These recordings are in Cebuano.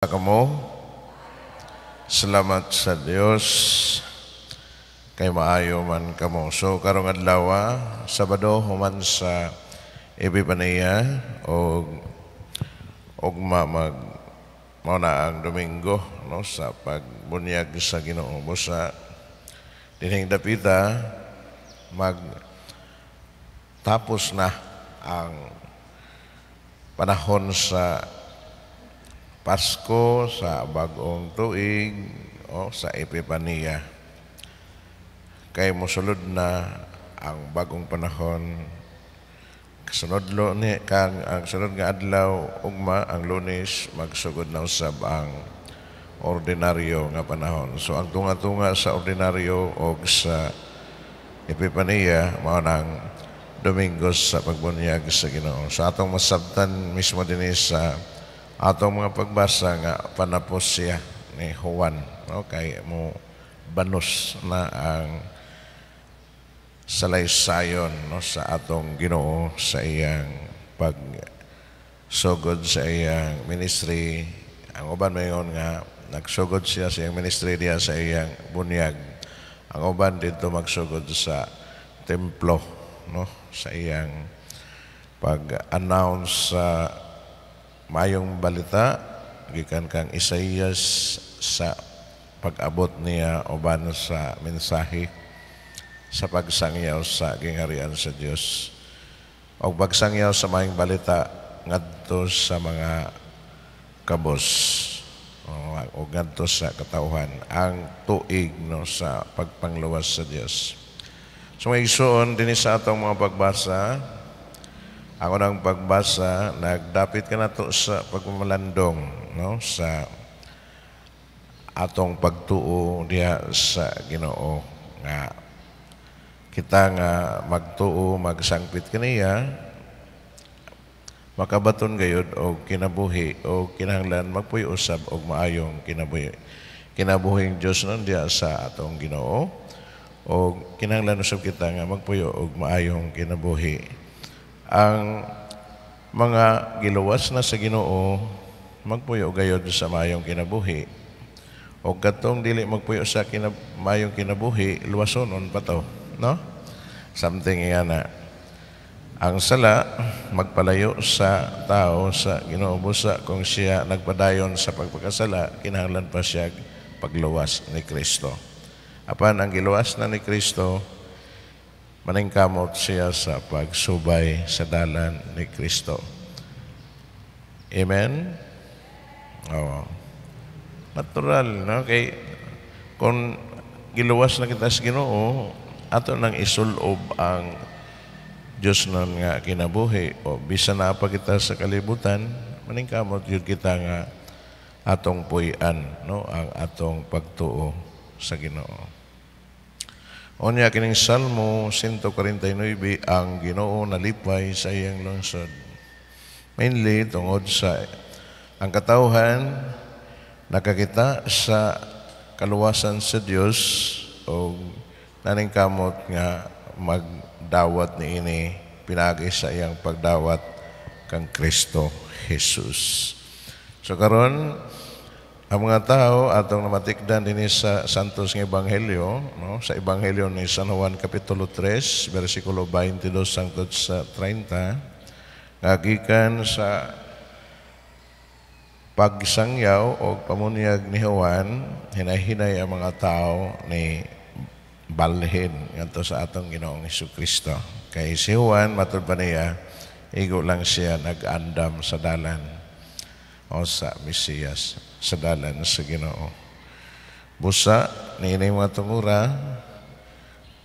Kamo? Salamat sa Dios kay maayo man kamo. So karong adlaw, Sabado, human sa Epipania og ugma mag mao na ang Domingo, no, sa pagbunyag sa Ginoo. Busa dinhing dapita mag tapos na ang panahon sa Pasko, sa Bagong Tuig o sa Epipania. Kay mosulod na ang bagong panahon. Sunod lo ni kang ang sunod nga adlaw, ugma, ang Lunes, magsugod na usab ang ordinaryo nga panahon. So ang tunga-tunga sa ordinaryo og sa Epipania mao nang Domingo sa pagbunyag sa Ginoo. So atong masabtan mismo dinhi sa atong mga pagbasa nga panapos siya ni Juan, no, kay mo banos na ang salaysayon, no, sa atong Ginoo sa iyang pagsugod sa iyang ministry. Ang uban mayon nga nagsugod siya sa iyang ministry diha sa iyang bunyag. Ang uban dito magsugod sa templo, no, sa iyang pag-announce sa mayong balita gikan kang Isaias sa pag-abot niya uban sa mensahe sa pagsangyaw sa gingharian sa Dios o pagsangyaw sa mayong balita ngadto sa mga kabos o ngadto sa katawhan, ang tuig, no, sa pagpangluwas sa Dios. So mga igsoon, dinhi sa atong mga pagbasa, ang unang pagbasa nagdapit kanato sa pagmamalandong, no, sa atong pagtuo diha sa Ginoo, nga kita nga magtuo, magsangpit kaniya, makabaton gayud og kinabuhi o kinahanglan magpuyo usab og maayong kinabuhi, kinabuhing Dios nun diha sa atong Ginoo, o kinahanglan usab kita nga magpuyo og maayong kinabuhi. Ang mga giluwas na sa Ginoo magpuyo gayud sa maayong kinabuhi, o katong dili magpuyo sa maayong kinabuhi, luwasonon pa to, no, something nga na ang sala magpalayo sa tao sa Ginoo. Busa kung siya nagpadayon sa pagpakasala, kinahanglan pa siya pagluwas ni Kristo. Apan ang giluwas na ni Kristo, maningkamot siya sa pagsubay sa dalan ni Kristo. Amen? Oo. Natural, no? Kay kung giluwas na kita sa Ginoo, ato nang isulob ang Diyos nun nga kinabuhi, o bisan na pa kita sa kalibutan, maningkamot yun kita nga atong puy-an, no, ang atong pagtuo sa Ginoo. Unya kining Salmo 149, ang Ginoo nalipay sa iyang lungsod. Mainly tungod sa ang katawhan nakakita sa kaluwasan sa Dios o naningkamot nga magdawat niini pinagi sa iyang pagdawat kang Kristo Jesus. So karon ang mga tao atong namatikdan dinhi sa Santos nga Ebanghelyo, no, sa Ebanghelyo ni San Juan kapitulo 3 bersikulo 22 hangtod sa 30, nga gikan sa pagsangyaw o pamunyag ni Juan, hinay-hinay ang mga tao ni balhin ngadto sa atong Ginoong Kristo. Kay si Juan, matud pa niya, igo lang siya nag-andam sa dalan o sa Mesiyas, sa dalan sa Ginoo. Busa niini mga tungura,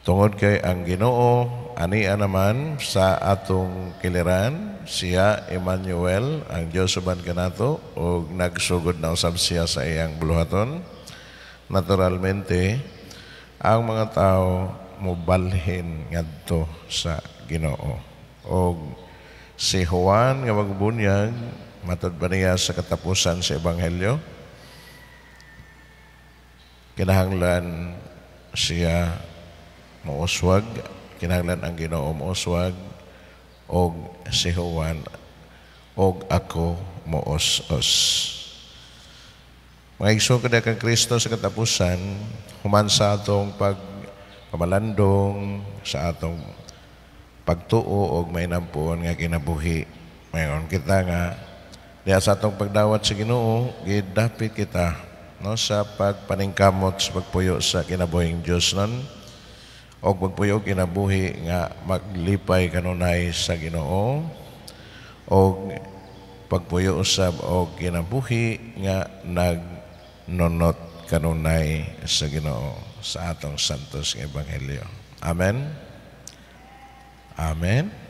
tungod kay ang Ginoo ania naman sa atong kiliran, siya Emmanuel, ang Dios uban kanato, ug nagsugod na usab siya sa iyang buluhaton. Naturalmente ang mga tao mobalhin ngadto sa Ginoo. Og si Juan nga magbunyag, matod pa niya sa katapusan sa Ebanghelyo, kinahanglan siya mouswag, kinahanglan ang Ginoo mouswag og si Juan og ako moos-os. Mga igsoon kang Kristo, sa katapusan, human sa atong pagpamalandong, sa atong pagtuo og mainampuon nga kinabuhi, mayon kita nga diha sa atong pagdawat sa Ginoo, gidapit kita, no, sa pagpaningkamot sa pagpuyo sa kinabuhing Dios nun og pagpuyo kinabuhi nga maglipay kanunay sa Ginoo og pagpuyo usab og kinabuhi nga nagnunot kanunay sa Ginoo sa atong santos nga ebanghelyo. Amen. Amen.